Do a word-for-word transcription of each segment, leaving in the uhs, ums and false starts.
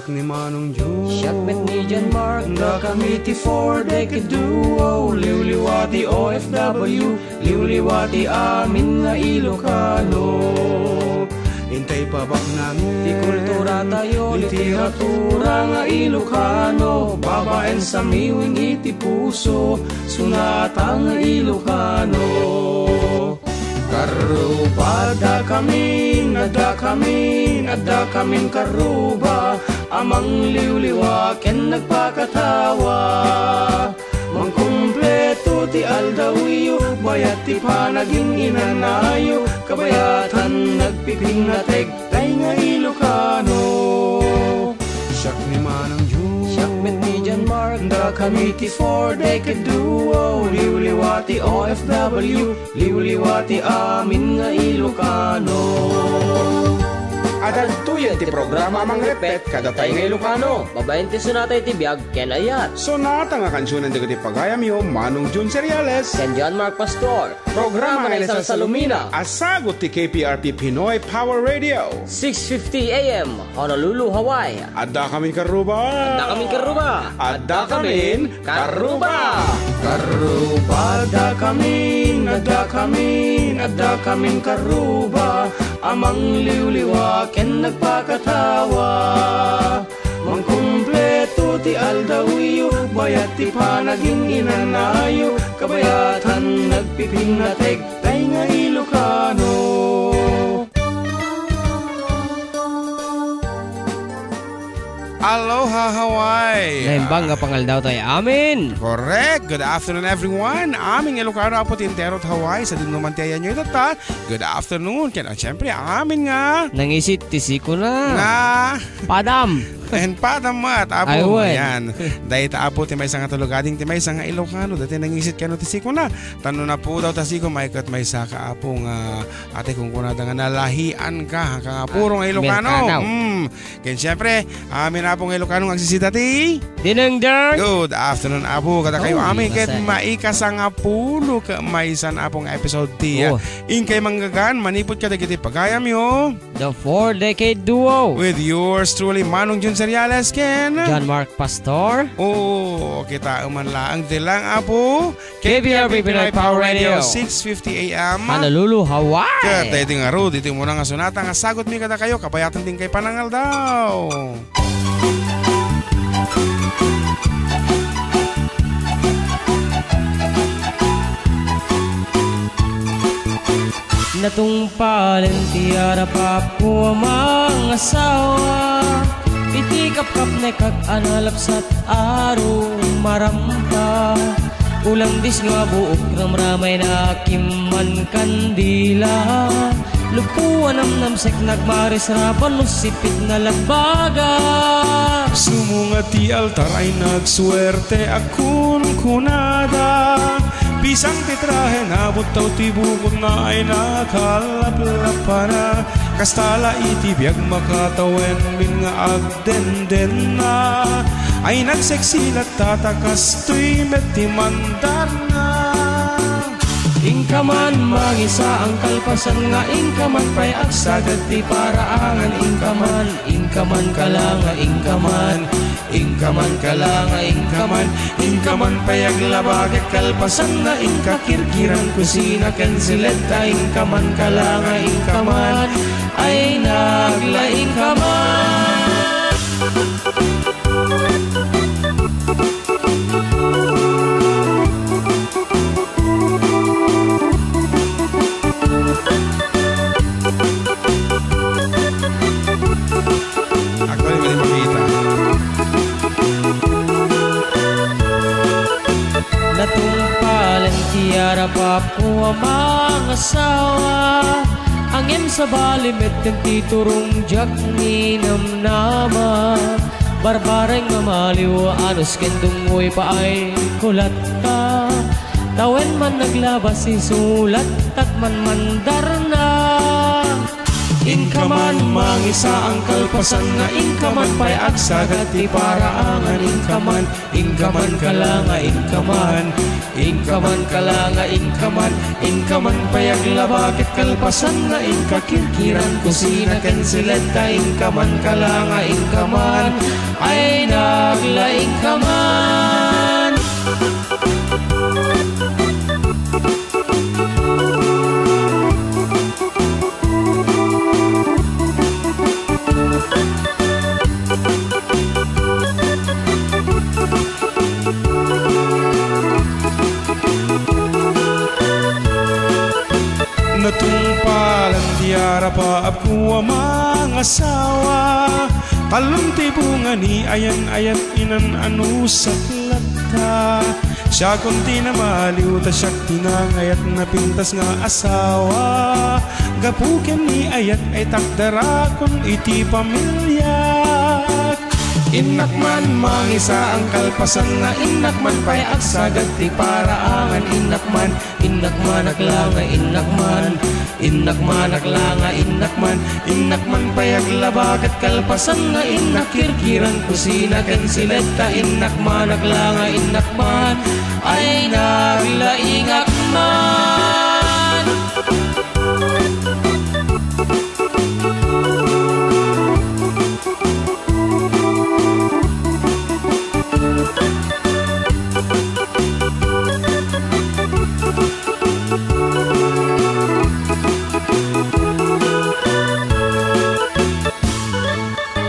Ni Manong Jun. Siak met ni John Mark. Dakami ti Four Decade Duo, liwliwa ti O F W, liwliwa ti amin nga Ilocano. Intay pabaknangen ti kultura tayo, literatura nga Ilocano, babaen sa miwing iti puso, sunata nga Ilocano. Karruba, adda kamin, adda kamin, adda kamin karruba, a mangliwliwa ken nagpakatawa. Mangkumpleto ti aldawyo, bayat ti panagin-inanayo, kabayatan nagpipingnateg tay nga Ilocano. Siak ni Manang Jun. Siak met ni John Mark. Dakami ti Four Decade Duo, liwliwa ti O F W, liwliwa ti amin nga Ilocano. Adda daytoyen ti programa a mangrepet kadatayo nga Ilocano. Babaen ti sonata iti biag ken ayat. Sonata nga kansionen dagiti pagayamyo, Manong Jun Cereales. Ken John Mark Pastor. Programa nga naisalsalumina a sagut ti K P R P Pinoy Power Radio. Six fifty A M, Honolulu, Hawaii. Adda kamin karruba. Adda kamin karruba. Adda kamin karruba. Karruba, adda kamin, adda kamin, adda kamin karruba, a mangliwliwa ken nagpakatawa. Mangkumpleto ti aldawyo, bayat ti panagin-inanayo, kabayatan nagpipingnateg tay nga Ilocano. Aloha, Hawaii! Naimbag nga pangaldaw tayo amin! Correct! Good afternoon, everyone! Amin nga Ilocano, Apo ti entero ti Hawaii, sadino man ti ayanyo itatta. Good afternoon! Ken, ah, siyempre, amin nga nangisit ti sikuna. Nga Padam. And padam met, Apo. Ay, wen. Ayan. Dayta, Apo, ti maysa nga tulog-ading, ti maysa nga Ilocano, dayta nangisit kano ti sikuna. Tapno napudaw ta siko, maikkat maysa ka, Apo, nga ati kung kunada nga nalahian ka, ka nga puro nga Ilocano. Merkano. Mm. Ken siyempre, amin, Apo, nga Ilocano nga agsisita ti Dinengdeng. Good afternoon, Apo. Kada kayo, oh, amin, ket maikasanga pulo ka maysan, Apo, nga episode ti, oh, Inkay Manggagan, manipud kadagiti pagayamyo. The Four Decade Duo. With yours truly, Manong Jun Seriales ken John Mark Pastor. Oo, kita man laang di lang, Apo. K B R P Pinoy Power Radio, six fifty A M. Honolulu, Hawaii. Ket daydi ngarud, iti umuna nga sonata nga sagut mi kadakayo, kabayatan ti inkay panangaldaw. Natungpalen ti arap-apo a mangasawa, iti kapkapnekak a nalapsat a rumarampa. Ulandis nga buok ramramay na kimman kandila, luppo a namnamsek nagmarisrapan no sipit na lagbaga. Sumunga ti altar ay nagsuerte a kunkunada. Pisang ti trahe, nabuttaw ti bukotna ay nakalaplapana. Kasta la iti biag makatawen min nga agdendenna. Ay nagseksi latta ta kastoy met ti mandarna. Inka man mangisaang kalpasan nga inka man pay agsagad ti paraangan, inka man, inka man kalanga, inka man, inka man kalanga, inka man, inka man pay aglaba ket kalpasan nga inka kirkirang kusina ken silenta, inka man kalanga, inka man, ay naglaing ka man. Ako rin mali makita. Natungpalen ti arap-apo a mangasawa, ngem sabali metten ti turong diak ninamnama. Barbareng nga maliw, anus ken dungngoy paay kulatta. Tawen man naglabas, isulattak man mandarna. Inka man mangisaang kalpasan nga inka man pay agsagad ti paraangan, inka man, inka man kalanga, inka man, inka man kalanga, inka man, inka man pay aglaba ket kalpasan nga inka kirkirang kusina ken silenta, inka man kalanga, inka man, Ay, naglaing ka man. Natungpalan ti arapaapko a mangasawa. Talon ti bunga ni ayan-ayat, inan-anusak latta. Siakon ti namaliw ta siak ti nangayat, napintas nga asawa. Gapu ken ni ayat ay takdarakon iti pamiliak. Innak man mangisaan kalpasan nga innak man pay agsagad ti paraangan, innak man, innak man aglanga, innak man, innak man aglanga, innak man, innak man pay aglaba ket kalpasan nga innak kirkiran kusina ken siletta, innak man aglanga, innak man, ay naglaingak man.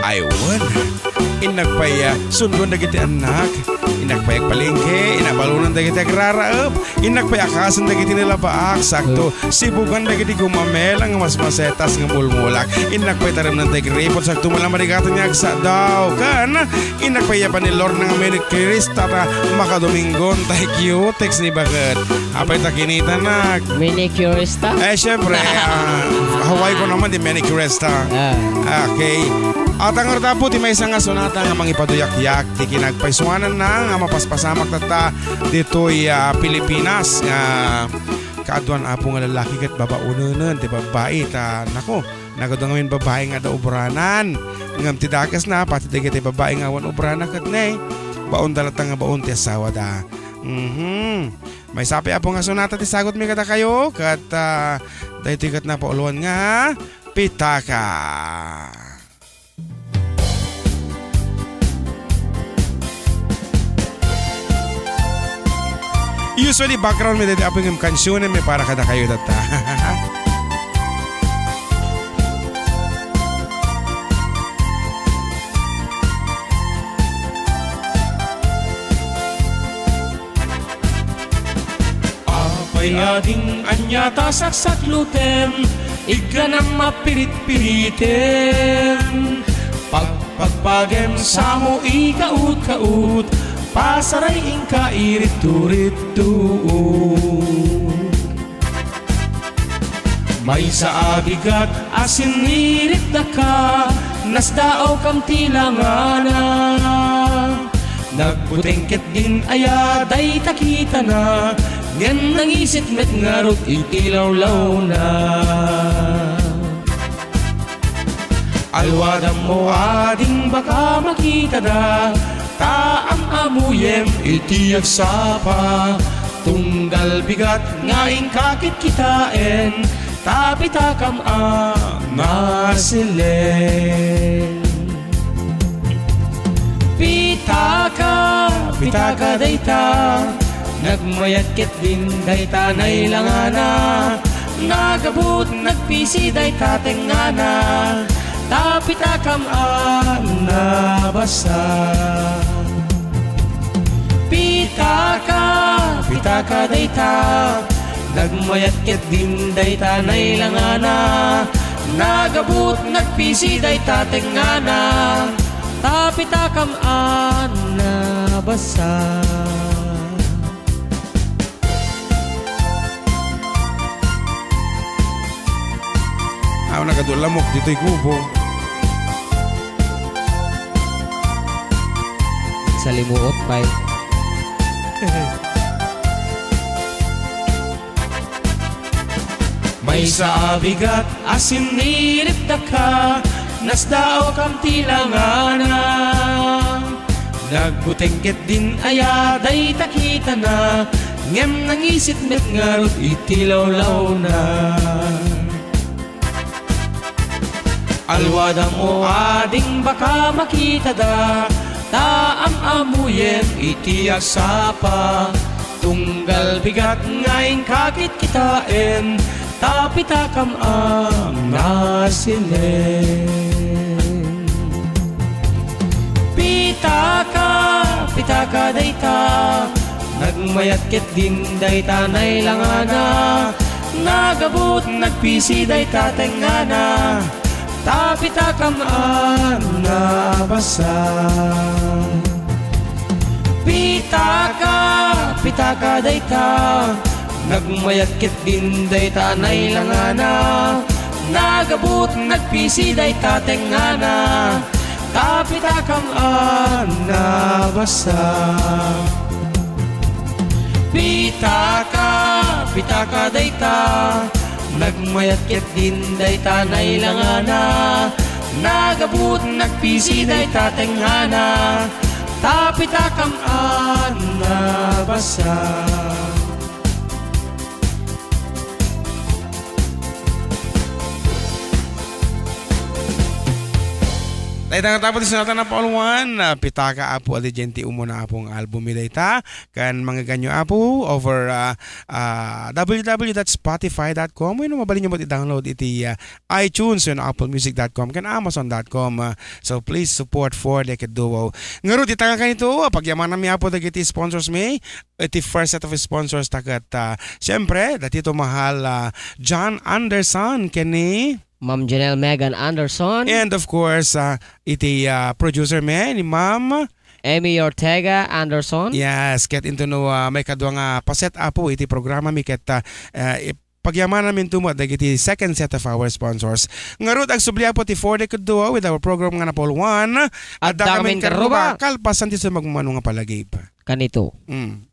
Ay wen, innak pay a sundon dagiti annak. Innak pay agpalengke, inabalonan dagiti agraraep. Innak pay akasen dagiti nalabaak, sakto. Sibugan dagiti gumamela nga masmasetas nga mulmulak. Innak pay taremnan ti agripon, sakto, malamarigaten nga agsadaw. Ken innak pay yaban ni Lorna nga minikirista ta makadominggon tay cutex ni baket. Apay ta kinitanak? Minikirista? Eh, syempre, ah, Hawaii ko naman, di minikirista. Ah. Okay. At ang artapo, ti maysa nga sonata nga mangipaduyakyak, ti kinagpaysuananna nga mapaspasamak tatta ditoy, ah, Pilipinas nga kaaduan, Apo, nga lallaki ket babaonenen ti babbai ta, nako, nagadu ngamin babbai nga adda obranan. Ngem ti dakesna, pati dagiti babbai nga awan obrana ket ne, baonda latta nga baon ti asawada. Mhm. Maysa pay, Apo, nga sonata ti sagutmi kadakayo ket, ah, daytoy ket napauluan nga pitaka. Usually, background mi daydi, Apo, ngem kansionen mi para kadakayo tatta. Apay ading ania ta saksaklutem, igganam a piritpiriten. Pagpagpagem samo ikaut-kaut, pasaray inka iritto-ritto. Maysa a bigat a sinniritdaka, nasdaawkam ti langana. Nagbuteng ket din aya dayta kitana, ngem nangisit met ngarud iti lawlawna. Alwadammo ading baka makitada, ta am-amuyem iti agsapa. Tunggal bigat nga inka kitkitaen, ta pitakam a nasilen. Pitaka, pitaka dayta, nagmayat ket din dayta nailangana. Nagabut, nagpisi dayta tengngana, ta pitakam a nabasa. Pitaka, pitaka dayta, nagmayat ket din dayta nailangana. Nagabut, nagpisi dayta tengngana, ta pitakam a nabasa. Aw, nagadu lamok ditoy kubo. Salimuot pay. Maysa a bigat a sinniritdaka, nasdaawkam ti langana. Nagbuteng ket din aya dayta kitana, ngem nangisit met ngarud iti lawlawna. Alwadammo ading baka makitada, Ta am-amuyen iti agsapa, tunggal bigat nga inka kitkitaen, ta pitakam a nasilen. Pitaka, pitaka dayta, nagmayat ket din dayta nailangana, nagabut, nagpisi dayta tengngana, ta pitakam a nabasa. Pitaka, pitaka dayta, nagmayat ket din dayta nailangana, nagabut, nagpisi dayta tengngana, ta pitakam a nabasa. Pitaka, pitaka dayta, nagmayat ket din dayta nailangana, nagabut, nagpisi dayta tengngana, ta pitakam a nabasa. Dayta nga tapos ti sinatan na Paul Juan, ah, pitaka, Apo, adi diay ti umuna, Apo, nga album mi dayta. Kan mangganyo, Apo, over, ah, ah, w w w dot spotify dot com. Wenno mabalinyo met i-download iti, ah, iTunes, wenno apple music dot com, ken amazon dot com. Ah, so please support Four Decade Duo. Ngarud, ita nga kanito, ah, pagyamananmi, Apo, dagiti sponsors mi. Iti first set of sponsors ta ket, ah, siyempre, dagiti mahal, ah, John Anderson, ken ni Ma'am Janelle Megan Anderson. And of course, ah, iti, ah, producer mi, ni Ma'am Emmy Ortega Anderson. Yes, ket intono, ah, maikadua nga paset, Apo, iti programa mi ket, ah, ah, i-, pagyamananmi met dagiti second set of our sponsors. Ngarud, agsubli, Apo, ti Four Decade Duo with our program nga Napol One. Adda kamin karruba, karruba, kalpasan ti sumagmamano nga palagip. Kanito. Mm.